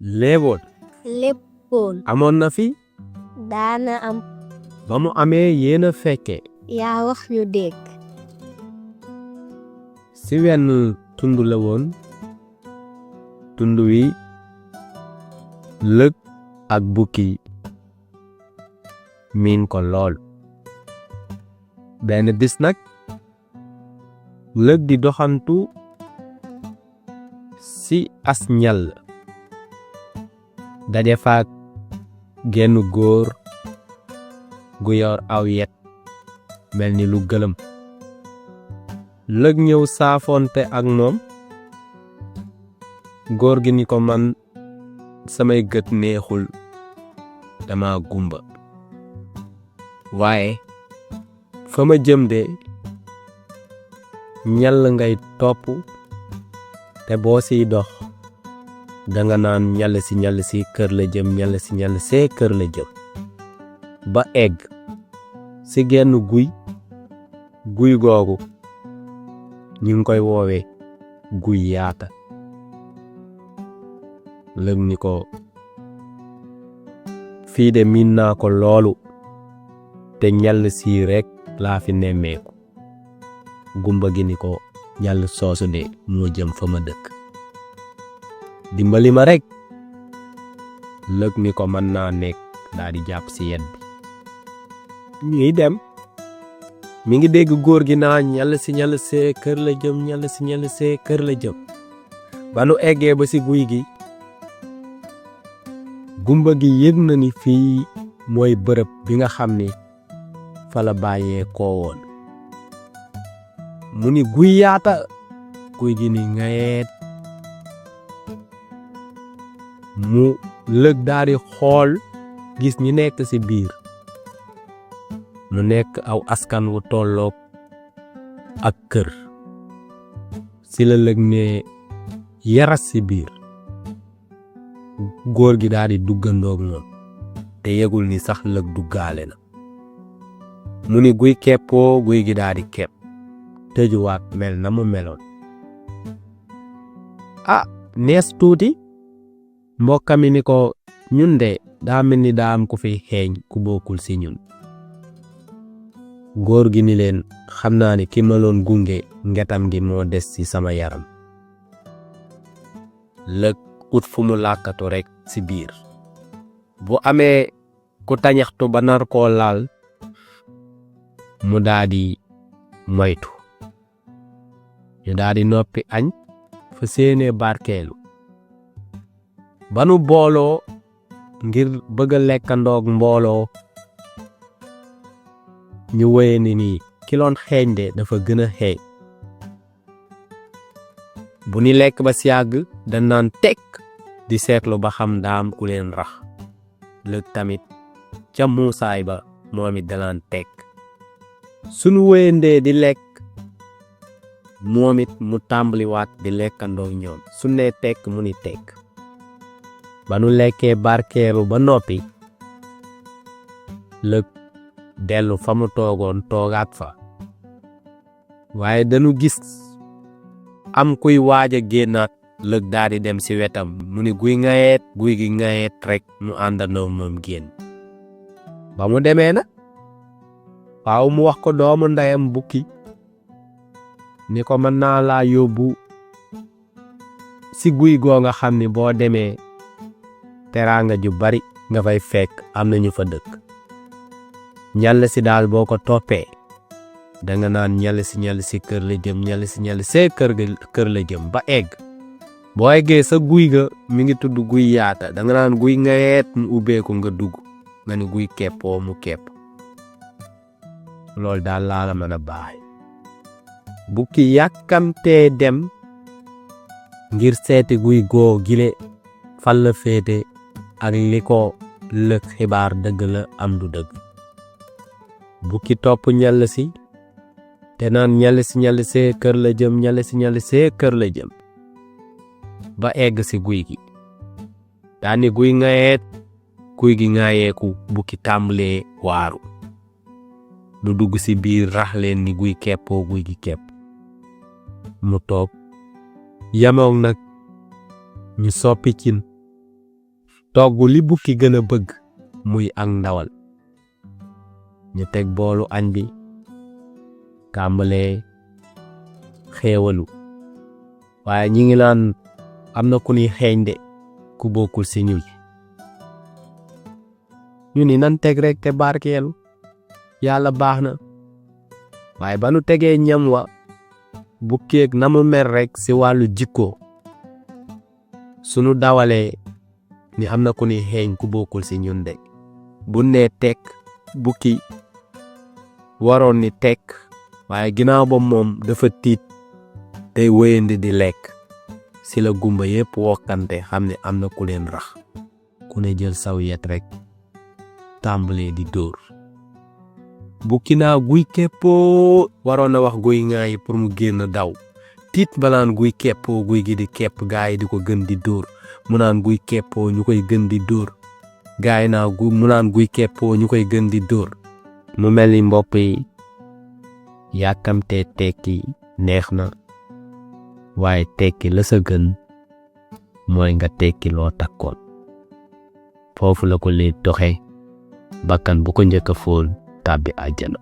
léeboon léppoon amoon na fi daana am ba mu amee yéen a fekke yaa wax ñu dégg si wenn tund la woon tund wi lëg ak bukki miin ko lool benn bis nag lëg di doxantu si as ñal daje faak genn góor gu yor aw yet mel ni lu gëlëm lëg ñëw saafonte ak moom góor gi ni ko man samay gët neexul dama gumba waaye fa ma jëm de ñal ngay topp te boo siy dox danga naan ñal si kër la jëm ñal see kër la jëm ba egg si genn guy googu ñu ngi koy woowee guy yaata lëg ni ko fii de miin naa ko loolu te ñal si rekk laa fi nemmeeku gumba gi ni ko ñal soosu de moo jëm fa ma dëkk dimbali ma rekk lëg ni ko mën naa nekk daa di jàpp si yet bi ñuy dem mi ngi dégg góor gi naa ñal see kër la jëm ñal see kër la jëm ba nu eggee ba si guy gi gumba gi yëg na ni fii mooy bërëb bi nga xam ni fa la bàyyee koo woon mu ni guy yaata guy gi ni ngayeet mu lëg daal di xool gis ñi nekk ci biir mu nekk aw askan wu tolloog ak kër ci la lëg ne yaras ci biir góor gi daal di duggandoog moom te yegul ni sax lëg duggaale na mu ni guy keppoo guy gi daal di kepp tëjuwaat mel na mu meloon nees tuuti mbokkami ni ko ñun de daa mel ni daa am ku fi xeeñ ku bokkul ci ñun góor gi ni leen xam naa ni ki ma loon gunge ngetam gi moo des ci sama yaram lëg ut fu mu làkkatu rekk ci biir bu amee ku tañaxtu ba nar koo laal mu daa di moytu ñu daa di noppi añ fa séenee barkeelu ba nu booloo ngir bëgg a lekkandoog mbooloo ñu wéye ni nii ki loon xeeñ de dafa gën a xeeñ bu ni lekk ba si yàgg dañ naan tekk di seetlu ba xam daam ku leen rax lëg tamit ca muusaay ba moom it danaan tekk sunu wéyandee di lekk moom it mu tàmbaliwaat di lekkandoog ñoom su ne tekk mu ni tekk ba nu lekkee barkeelu ba noppi lëg dellu fa mu toogoon toogaat fa waaye dañu gis am kuy waaj a génnaat lëg daal di dem ci wetam mu ni guy gi ngayeet rekk mu àndandoo moom génn ba mu demee na waaw mu wax ko doomu ndeyam bukki ni ko mën naa laa yóbbu ci guy goo nga xam ni boo demee teraanga ju bari nga fay fekk am na ñu fa dëkk ñal si daal boo ko toppee danga naan ñal si kër la jëm ñal see kër la jëm ba egg boo eggee sa guy ga mi ngi tudd guy yaata danga naan guy ngayeet mu ubbeeku nga dugg nga ni guy keppoo mu kepp loolu daal laa la mën a baaxe bukki yàkkamtee dem ngir seeti guy goo gile fan la féete ak li ko lëg xibaar dëgg la am du dëgg bukki topp ñal si te naan ñal see kër la jëm ñal see kër la jëm ba egg ci guy gi daani guy ngayeet guy gi ngaayeeku bukki tàmbalee waaru lu dugg ci biir rax leen ni guy keppoo guy gi kepp mu toog yamoon nag ñu soppi cin togg li bukki gën a bëgg muy ak ndawal ñu teg boolu añ bi tàmbalee xéewalu waaye ñi ngi naan am na ku ñuy xeeñ de ku bokkul ci ñun ñu ni nan teg rek te barkeelu yàlla baax na waaye ba nu tegee ñam wa bukkeeg na mu mer rek ci wàllu jikko sunu dawalee ni am na ku ñuy xeeñ ku bokkul ci ñun de bu nee tekk bukki waroon ni tekk waaye ginnaaw ba moom dafa tiit tey wéyandi di lekk ci la gumba yépp wokkante xam ne am na ku leen rax ku ne jël saw yet rek tàmbalee di dóor bukki naa guy keppoo waroon na wax guy ŋaayi pour mu génn daw tiit balaan guy keppoo guy gi di kepp gaa yi di ko gën di dóor mu naan guy keppoo ñu koy gën di dóor gaa yi naa mu naan guy keppoo ñu koy gën di dóor mu mel ni mbopp yi yàkkamtee tekki neex na waaye tekki la sa gën mooy nga tekki loo takkoon foofu la ko lee doxe bakkan bu ko njëkk a fóon tàbbi àjjana